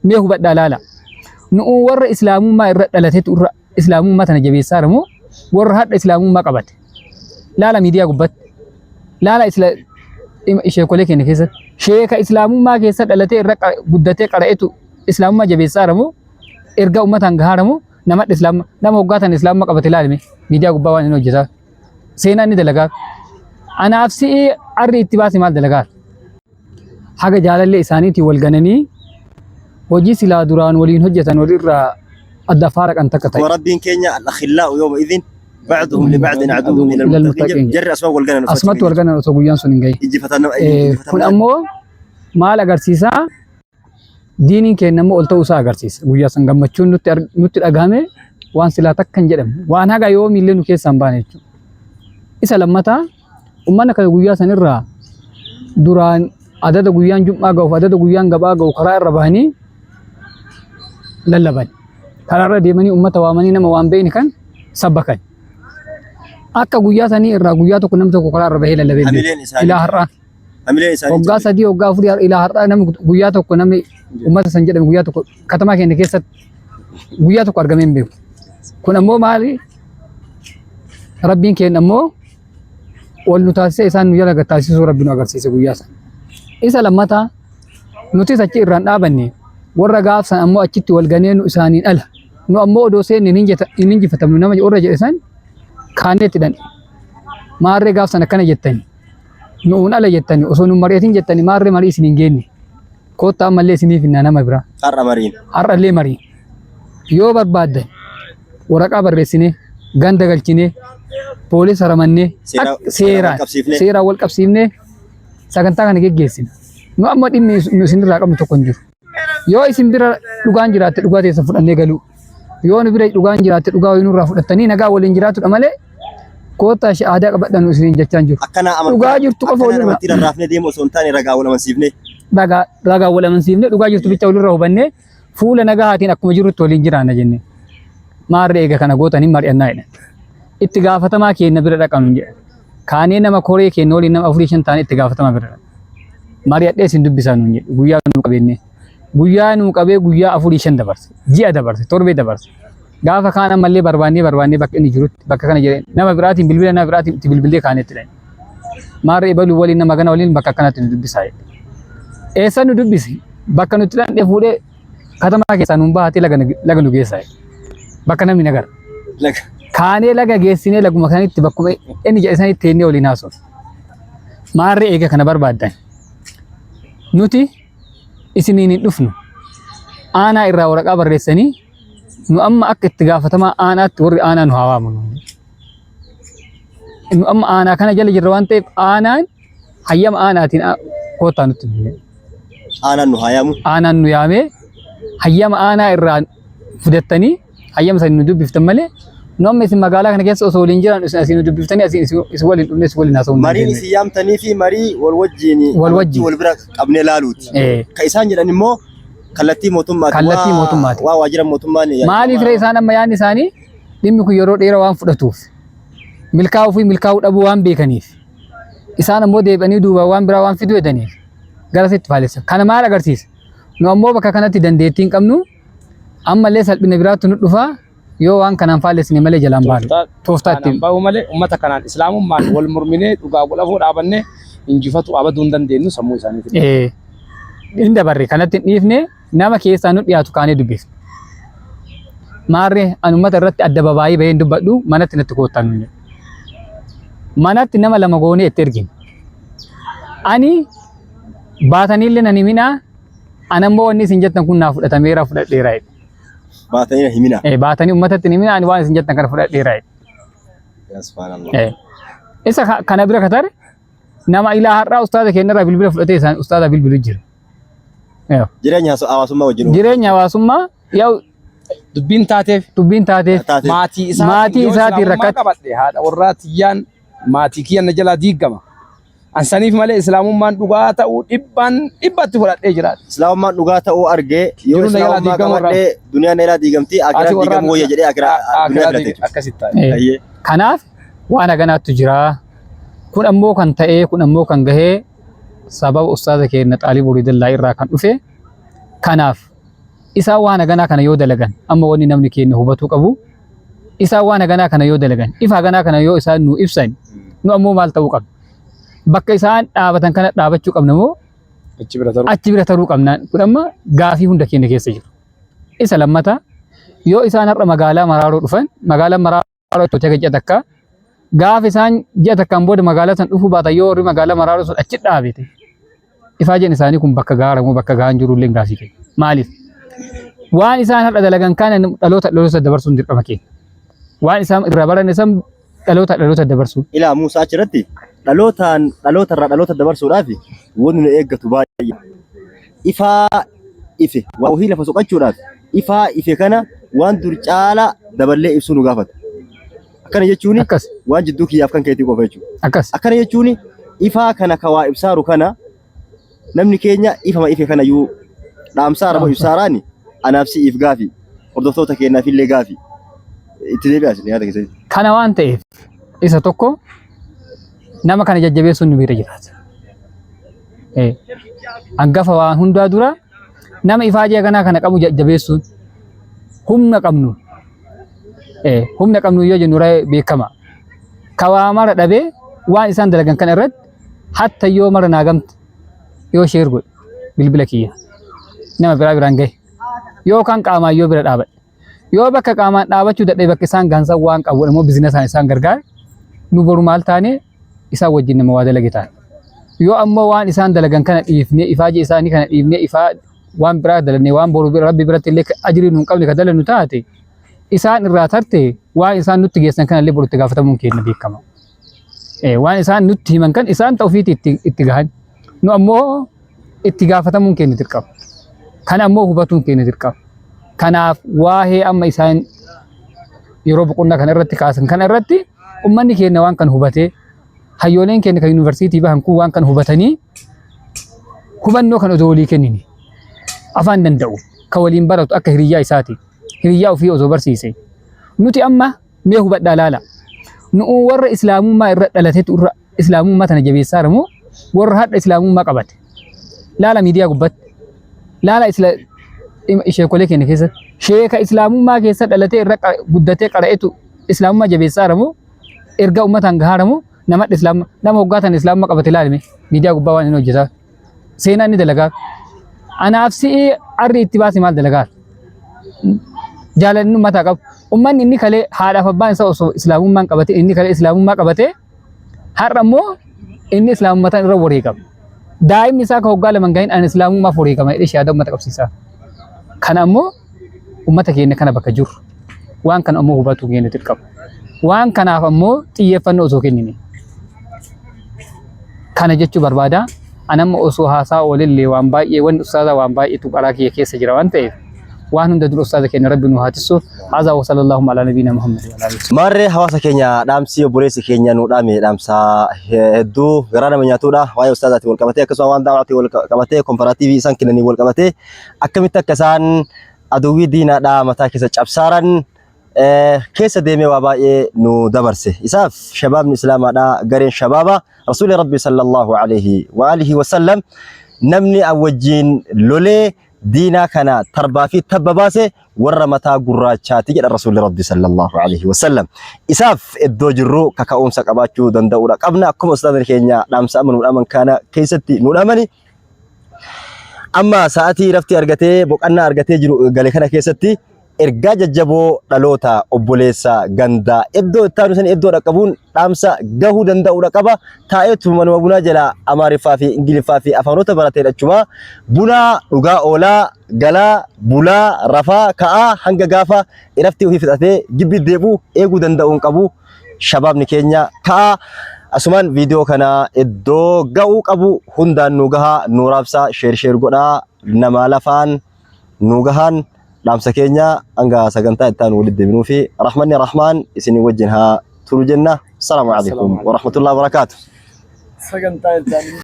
Mee hubadhaa laala. Nu'u warra islaamummaa irra dhalatetu irra islaamummaa tana jabeessaa moo warra hadha islaamummaa qabate. Laala miidiyaa gubbatti. Laala isla sheekolee keenya keessatti. Sheeka islaamummaa keessa dhalatee irra guddatee qara'etu islaamummaa jabeessaa moo erga uummataan gahaa moo nama islaamummaa nama hoggaa tana islaamummaa qabate laalime miidiyaa gubbaa waan inni hojjetaa. Seenaa inni dalagaa. Anaaf si'ii arri itti baase maal dalagaa? Haga jaalallee isaaniitiin wal gananii hojii silaa duraan waliin hojjetan walirraa adda faaraqan takka ta'e. Akkuma Rabbiin keenya al-akhillaa'u yawma idhin ba'duhum li ba'din aduwwun ila Ilal al-muttaqiin muttaqiin. jarri asuma wal ganan osoo Asumatti wal ganan osoo guyyaan sun hin gahin. Injifatan nama Kun ammoo maal agarsiisaa? Diiniin keenya immoo ol ta'uu isaa agarsiisa. Guyyaa san gammachuun nutti nutti dhagahame waan silaa takka hin jedhamne. Waan haga yoomiillee nu keessaa hin baane jechuudha. Isa lammataa ummanni kana guyyaa sanirraa duraan adada guyyaan jum'aa ga'uuf adada guyyaan gabaa ga'u karaa irra bahanii lallaban. Karaa irra deemanii ummata waamanii nama waan beekne kan sabbakan. Akka guyyaa sanii irraa guyyaa tokko namni tokko karaa irra bahee lallabee hin beeku. Hamileen isaanii Ilaa har'aa. hamileen isaanii Waggaa 3 waggaa 4 ilaa har'aa namni guyyaa tokko namni ummata san jedhame guyyaa tokko katamaa keenya keessatti guyyaa tokko argamee hin beeku. Kun ammoo maali? Rabbiin keenya ammoo wal nu taasisee isaan nu jala gad taasisuu Rabbi nu agarsiise guyyaa sana. Isa lammataa nutis achi irraan dhaabanne warra gaaf san ammoo achitti wal ganee nu isaaniin ala. Nu ammoo odoo seenne hin injifatamnu nama warra jedhe san kaanee itti dhanne. Maarree gaaf san akkana jettani. Nu'uun ala jettani osoo nu mari'atin jettani maarree marii isin hin geenne. Koottaa ammallee isiniif hinnaa nama biraa. Har'a mariin. Har'allee marii. Yoo barbaaddan waraqaa barreessinee ganda galchinee poolisa ramannee Seera- akka seeraan wal qabsiifnee. seeraan wal qabsiifnee sagantaa kana geggeessina. Nu amma dhimmi nu isinirraa qabnu tokko hin jiru. Yoo isin bira dhugaan jiraatte dhugaa teessan fudhannee galuu. Yoo nu bira dhugaan jiraatte dhugaa wayii nurraa fudhattanii nagaa waliin jiraatudha malee koottaa ishee aadaa qabadhaa nu isiniin jechaa hin jiru. Akkana amantaa Dhugaa jirtu qofa akkana walirraa. namatti rarraafnee deemu osoo hin taane ragaa wal amansiifnee. Ragaa ragaa wal amansiifnee dhugaa jirtu bicha walirraa hubannee fuula nagahaatiin akkuma jirrutti waliin jiraanna jenne. Maarree eega kana gootan hin mari'annaa jedhan. Itti gaafatamaa keenya bira dhaqanu jedhan. Kaanee nama koree keenya waliin nama afurii shan taanee itti gaafatamaa bira dhaqna. Mari'adhee isin dubbisaa nuun jedhe guyyaa nuu qabeennee. Guyyaa nuu qabee guyyaa afurii shan dabarse. Ji'a dabarse torbee dabarse. Gaafa kaan ammallee barbaannee barbaannee bakka inni jirutti bakka kana jedhee nama biraatiin bilbila nama biraatiin itti bilbillee kaanee itti dhaqne. Maarree ebaluu waliin nama kana waliin bakka akkanatti nu dubbisaa jedhe. Eessa nu dubbisi? Bakka nuti dhandhe fuudhee katamaa keessaa nuun bahatee laga laga nu geessaa jedhe. Bakka namni nagar. Laga. Kaanee laga geessinee laguma sanitti bakkuma inni jedhe sanitti teennee waliin haasofne. Maarree eega kana barbaaddan. Nuti isiniin hin dhufnu. Aanaa irraa waraqaa barreessanii nu amma akka itti gaafatamaa aanaatti warri aanaa nu haa waamu. Nu amma aanaa kana jala jirra waan ta'eef aanaan hayyama aanaatiin koottaa nutti hin Aanaan nu haa yaamu. Aanaan nu yaamee hayyama aanaa irraa fidattanii hayyama sanii nu dubbiftan malee nu amma isin magaalaa kana keessa osoo waliin jiran isin asii nu dubbiftanii asii isin waliin dhufne isin waliin haasa'uu hin Mariin dandeenye. isin yaamtanii fi marii wal wajjin Wal wajjin. wal bira qabnee laaluuti. Ka isaan jedhan immoo kallattii mootummaati. Kallattii mootummaati. Waa waajjira mootummaan. Maaliif ree isaan amma yaadni isaanii dhimmi kun yeroo dheeraa waan fudhatuuf milkaa'uu fi milkaa'uu dhabuu waan beekaniif isaan ammoo deebi'anii duuba waan biraa waan fiduu hedaniif gara sitti faalessa. Kana maal agarsiisa? Nu ammoo bakka kanatti dandeettii hin qabnu ammallee salphina biraatti nu dhufaa yoo waan kanaan faallessine malee jalaan baanu. Tooftaa Tooftaa kanaan ittiin bahu malee uummata kanaan islaamummaan wal morminee dhugaa wal afoo dhaabannee injifatu abaduu hin dandeenyu sammuu isaaniitiin. Hin dabarre kanatti hin dhiifne nama keessaa nu dhiyaatu kaanee dubbifne. Maarree ani uummata irratti adda babaayii bahee hin dubbadhu manatti natti koottaa nuun jedhe. Manatti nama lama goonee itti ergine. Ani baataniillee nan himinaa an ammoo wanni isin jettan kun naa fudhatameera fudhadheera jedhe. Baatanii na himinaa. Baatanii uummatatti hin himinaa ani waan isin jettan kana fudhadheera jedhe. Yaa subhaanallah. Isa kana bira katare nama ilaa har'aa ustaaza keenyarraa bilbila fudhatee isaan ustaaza bilbilu jira. Yoo. Jireenya hawaasummaa wajjin uumu. Jireenya hawaasummaa yoo Dubbiin taateef dubbiin taateef Taateef. maatii isaatiin Maatii yoo isaatiin islaamummaa rakkate. qabadhe haadha warraa tiyyaan maatii kiyyan na jalaa diigama. An saniif malee islaamummaan dhugaa ta'uu dhibbaan dhibbatti fudhadhee jiraadha. Islaamummaan dhugaa ta'uu argee yoo Jiruun na jalaa islaamummaa diigamuu irraa. qabadhee duniyaan na jalaa diigamti Haati akiraan warraa diigamuu wayya jedhee akiraa duniyaa akiraa filate. diigama akkasitti taa'e. Ayyee. Kanaaf waan haganaattu jira. Kun ammoo kan ta'ee kun ammoo kan gahee sababa ustaaza keenya Xaalib Uriidallaa irraa kan dhufe. Kanaaf Isaan waan haganaa kana yoo dalagan amma wanni namni keenya hubatuu qabu isaan waan haganaa kana yoo dalagan ifa haganaa kana yoo isaan nu ibsan nu ammoo maal ta'uu qabna? Bakka isaan dhaabatan kana dhaabachuu qabna moo Achi bira taruu. achi bira taruu qabna? Kun amma gaafii hunda keenya keessa jiru. Isa lammataa yoo isaan har'a magaalaa Maraaroo dhufan magaalaan Maraaroo itti hojii ji'a takka gaafa isaan ji'a takkaan booda magaalaa san dhufuu baatan yoo warri magaalaa Maraaroo sun achi dhaabete ifaajeen isaanii kun bakka gaara moo bakka gahaan jiru illee gaafii keenya. Maaliif? Waan isaan har'a dalagan kana dhaloota dhaloota dabarsuun dirqama keenya. Waan isaan irraa baranne san dhaloota dhaloota dabarsuu. Ilaa Muusaa achirratti dhalootaan dhaloota irraa dhaloota dabarsuudhaaf wanni nu eeggatu baay'ee. Ifaa ife waa ofii lafa soqachuudhaaf ifaa ife kana waan dur caalaa daballee ibsuu nu gaafata. Akkana jechuun Akkas waan jidduu kiyyaaf kan keetii qofa jechuudha. akkas. Akkana jechuun ifaa kana ka waa ibsaaru kana namni keenya ifama ife kana iyyuu dhaamsaara moo ibsaaraani anaaf si'iif gaafi hordoftoota keenyaaf illee gaafi itti deebi'aa isin yaada keessatti. Kana waan ta'eef isa tokko nama kana jajjabeessuun nu bira jiraata. Hangafa waan hundaa dura nama ifaajee kanaa kana qabu jajjabeessuun humna qabnu humna qabnu yoo jennu ra'ee beekama. Ka waa mara dhabee waan isaan dalagan kana irratti hatta yoo mara naa gamte yoo sheer godhe bilbila kiyya nama biraa biraan gahe yookaan qaamaan yoo bira dhaabadhe yoo bakka qaamaan dhaabachuu dadhabe bakka isaan gahansan waan qabu immoo biizinasaan isaan gargaare nu boru maal taane isaan wajjin nama waa dalage taane. Yoo ammoo waan isaan dalagan kana dhiifnee ifaajee isaanii kana dhiifnee ifaa waan biraa dalannee waan boru rabbi biratti illee ajrii nu hin qabne ka dalannu taate isaan irraa tarte waan isaan nutti geessan kana illee boru itti gaafatamuun keenya beekama. Waan isaan nutti himan kan isaan ta'u ofiitti itti gahan nu ammoo itti gaafatamuun keenya dirqama. Kana ammoo hubatuun keenya dirqama. Kanaaf waa'ee amma isaan yeroo boqonnaa kana irratti kaasan kana irratti ummanni keenya waan kan hubatee hayyooleen keenya kan yuunivarsiitii bahan kun waan kan hubatanii hubannoo kan osoo walii kennine afaan danda'u kan waliin baratu akka hiriyyaa isaati hiriyyaa ofii osoo barsiise nuti amma mee hubadhaa laala nu'u warra islaamummaa irra dhalatetu irra islaamummaa tana jabeessaa moo warra hadha islaamummaa qabate laala miidiyaa gubbatti laala isla sheekolee keenya keessatti sheeka islaamummaa keessa dhalatee irra guddatee qara'etu islaamummaa jabeessaa moo erga uummataan gahaa moo nama islaam nama hoggaa tan islaamummaa qabate laalime miidiyaa gubbaa waan inni hojjetaa seenaa inni dalagaa anaaf si'ii arri itti baase maal dalagaa jaalalli uummataa qabu uummanni inni kalee haadhaaf abbaan isaa osoo islaamummaan qabate inni kalee islaamummaa qabate har'a immoo inni islaamummataan irra wareegama daa'imni isaa ka hoggaa lama hin gahin ani islaamummaaf wareegama jedhee shahaadaa uummata qabsiisaa kana ammoo uummata keenya kana bakka jiru waan kana ammoo hubachuu keenya dirqama waan kanaaf ammoo xiyyeeffannoo osoo kennine kana jechuu barbaada. An amma osoo haasaa oolillee waan baay'ee wanni ustaaza waan baay'eetu qaraa kiyya keessa jira waan ta'eef waan hunda dura ustaaza keenya rabbi nu haa tissu. Haazaa wa sallallahu ala nabiyyina Muhammad wa ala alihi. Maarree hawaasa keenya dhaamsi obboleessi keenya nu dhaame dhaamsa hedduu garaa nama nyaatudha. Waa'ee ustaazaatiin wal qabatee akkasuma waan daawaatiin wal qabatee komparaatiivii isaan kennanii wal qabatee akkamitti akka isaan aduwwii diinaadhaa mataa keessa cabsaaran keessa deemee waa baay'ee nu dabarse. Isaaf shabaabni islaamaadhaa gareen shabaaba rasuulli rabbi sallallahu alaihi wa alihi wa sallam namni an wajjin lolee diinaa kana tarbaa fi tabba baase warra mataa gurraachaati jedha rasuulli rabbi sallallahu alaihi wa sallam. Isaaf iddoo jirru kaka'umsa qabaachuu danda'uudha qabna. Akkuma ustaazni keenya dhaamsa amma nu dhaaman kana keessatti nu dhaamani. Amma sa'aatii raftii argatee boqannaa argatee jiru gale kana keessatti ergaa jajjaboo dhaloota obboleessa gandaa iddoo itti aanu san iddoo dhaqqabuun dhaamsa gahuu danda'uudha qaba. Taa'eetu manuma bunaa jala Amaariffaa fi Ingiliffaa fi afaanota baratee dhachuma bunaa dhugaa oolaa galaa bulaa rafaa ka'aa hanga gaafa iraftii ofii fixatee gibbii deebi'u eeguu danda'uun qabu. Shabaabni keenya ka'aa asumaan viidiyoo kana iddoo ga'uu qabu hundaan nu gahaa nu raabsaa sheer sheer godhaa namaa lafaan nu gahaan dhaamsa keenya hanga sagantaa itti aanu walitti deebinuu fi rahmanni rahmaan isinii wajjin haa turu jenna. Assalaamu alaikum warahmatullahi wabarakaatu. Sagantaa itti aanu.